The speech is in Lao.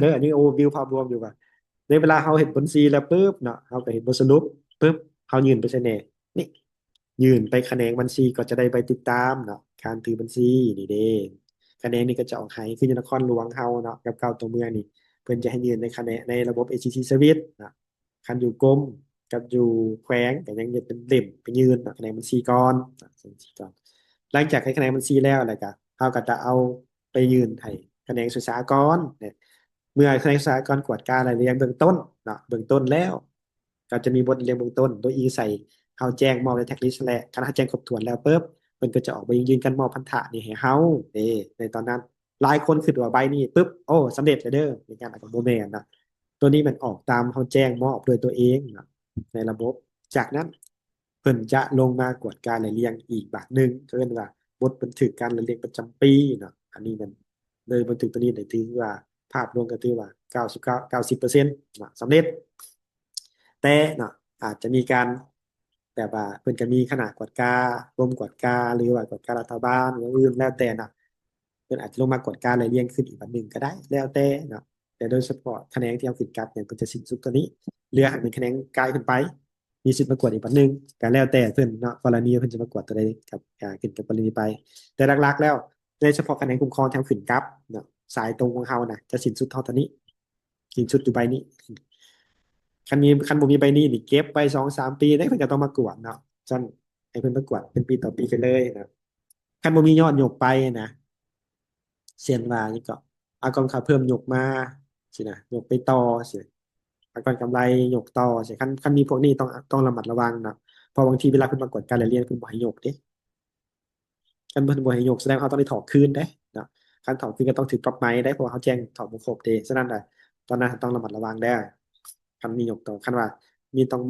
ເດີ ອັນນີ້ overview ພາບລວມຢູ່ວ່າ ໃນເວລາເຮົາເຮັດບັນຊີແລ້ວປຶບເນາະ ເຮົາກໍເຮັດບົດສະຫຼຸບປຶບ ເຮົາຍື່ນໄປໃສແດ່? ນີ້ ຍື່ນໄປຂະແໜງບັນຊີ ກໍຈະໄດ້ໃບຕິດຕາມເນາະ ການຖືບັນຊີນີ້ເດ້. ຂະແໜງນີ້ກໍຈະອອກໃຫ້ ຄືຢູ່ນະຄອນຫຼວງເຮົາເນາະ ກັບເກົ້າຕົວເມືອງນີ້ ເພິ່ນຈະໃຫ້ຍື່ນໃນຂະແໜງ ໃນລະບົບ ເອຊີຊີ ເຊີວິດເນາະ. ຄັນຢູ່ກົມກັບຢູ່ແຂວງກໍຍັງເຮັດເປັນເຫຼັ້ມໄປຍື່ນເນາະ ຂະແໜງບັນຊີກ່ອນເນາະ ຂະແໜງບັນຊີກ່ອນ. ຫຼັງຈາກໃຫ້ຂະແໜງບັນຊີແລ້ວ ແລ້ວກໍເຮົາກໍຈະເອົາໄປຍື່ນໃຫ້ຂະແໜງສຸດສາອາກອນເນາະ ເມື່ອຂະແໜງສຸດສາອາກອນກວດກາລາຍລະອຽງເບື້ອງຕົ້ນເນາະ ເບື້ອງຕົ້ນແລ້ວ ກໍຈະມີບົດລາຍລະອຽງເບື້ອງຕົ້ນ ໂດຍອີງໃສ່ເຮົາແຈ້ງມອບໃນ checklist ແລ້ວ ຄັນເຮົາແຈ້ງຄົບຖ້ວນແລ້ວປຶບ ເພິ່ນກໍຈະອອກໃບຍື່ນການມອບພັນທະນີ້ໃຫ້ເຮົາເດ້ ໃນຕອນນັ້ນ. ຫຼາຍຄົນຄິດວ່າໃບນີ້ປຶບ ໂອ້ ສຳເລັດແລ້ວເດີ ໃນການອາກອນ ບໍ່ແມ່ນເນາະ ຕົວນີ້ແມ່ນອອກຕາມເຮົາແຈ້ງມອບດ້ວຍຕົວເອງເນາະ ໃນລະບົບ. ຈາກນັ້ນເພິ່ນຈະລົງມາກວດກາລາຍລະອຽງອີກບາດໜຶ່ງ ເອີ້ນວ່າບົດບັນທຶກການລາຍລະອຽງປະຈຳປີເນາະ. ອັນນີ້ແມ່ນ ໂດຍບັນທຶກຕົວນີ້ໄດ້ຖືວ່າ ພາບລວມກໍຖືວ່າເກົ້າສິບເກົ້າ ເກົ້າສິບເປີເຊັນເນາະ ສຳເລັດ. ແຕ່ເນາະ ອາດຈະມີການ ແບບວ່າເພິ່ນກໍມີຄະນະກວດກາ ກົມກວດກາ ຫຼືວ່າກວດກາລັດຖະບານ ຢ່າງອື່ນ ແລ້ວແຕ່ເນາະ ເພິ່ນອາດຈະລົງມາກວດກາລາຍລະອຽງຂຶ້ນອີກບາດໜຶ່ງກໍໄດ້ ແລ້ວແຕ່ເນາະ. ແຕ່ໂດຍສະເພາະຂະແໜງທີ່ເຮົາຂຶ້ນກັບນີ້ ເພິ່ນຈະສິ້ນສຸດຕົວນີ້ ເຫຼືອໃຫ້ເປັນຂະແໜງກາຍຂຶ້ນໄປ ມີສິດມາກວດອີກບາດໜຶ່ງ ກໍແລ້ວແຕ່ເພິ່ນເນາະ ກໍລະນີເພິ່ນຈະມາກວດຕົວໃດ ກັບ ກໍຂຶ້ນກັບກໍລະນີໄປ. ແຕ່ຫຼັກໆແລ້ວ ໂດຍສະເພາະຂະແໜງຄຸ້ມຄອງທີ່ເຮົາຂຶ້ນກັບເນາະ ສາຍຕົງຂອງເຮົານະ ຈະສິ້ນສຸດເທົ່າເທົ່ານີ້ ສິ້ນສຸດຢູ່ໃບນີ້. ຄັນມີ ຄັນບໍ່ມີໃບນີ້ນີ້ ເກັບໄວ້ສອງສາມປີເດ້ ເພິ່ນກໍຕ້ອງມາກວດເນາະ. ຊັ້ນໃຫ້ເພິ່ນມາກວດເປັນປີຕໍ່ປີໄປເລີຍນະ. ຄັນບໍ່ມີຍອດຍົກໄປນະ ເຊັ່ນວ່າຫຍັງກໍ ອາກອນຄ່າເພີ່ມຍົກມາຊີ້ນະ ຍົກໄປຕໍ່ຊີ້ ອາກອນກຳໄລຍົກຕໍ່ຊີ້. ຄັນ ຄັນມີພວກນີ້ຕ້ອງ ຕ້ອງລະມັດລະວັງເນາະ ເພາະບາງທີເວລາເພິ່ນມາກວດການລາຍລະອຽງ ເພິ່ນບໍ່ໃຫ້ຍົກເດ້. ຄັນເພິ່ນບໍ່ໃຫ້ຍົກ ສະແດງວ່າເຮົາຕ້ອງໄດ້ຖອນຄືນເດ້ເນາະ. ຄັນຖອນຄືນກໍຕ້ອງຖືກປັບໃໝໄດ້ ເພາະວ່າເຮົາແຈ້ງຖອນບໍ່ຄົບເດ້. ສະນັ້ນນະ ຕອນນັ້ນຕ້ອງລະມັດລະວັງເດີ ຄັນມີຍົກຕໍ່. ຄັນວ່າມີຕ້ອງ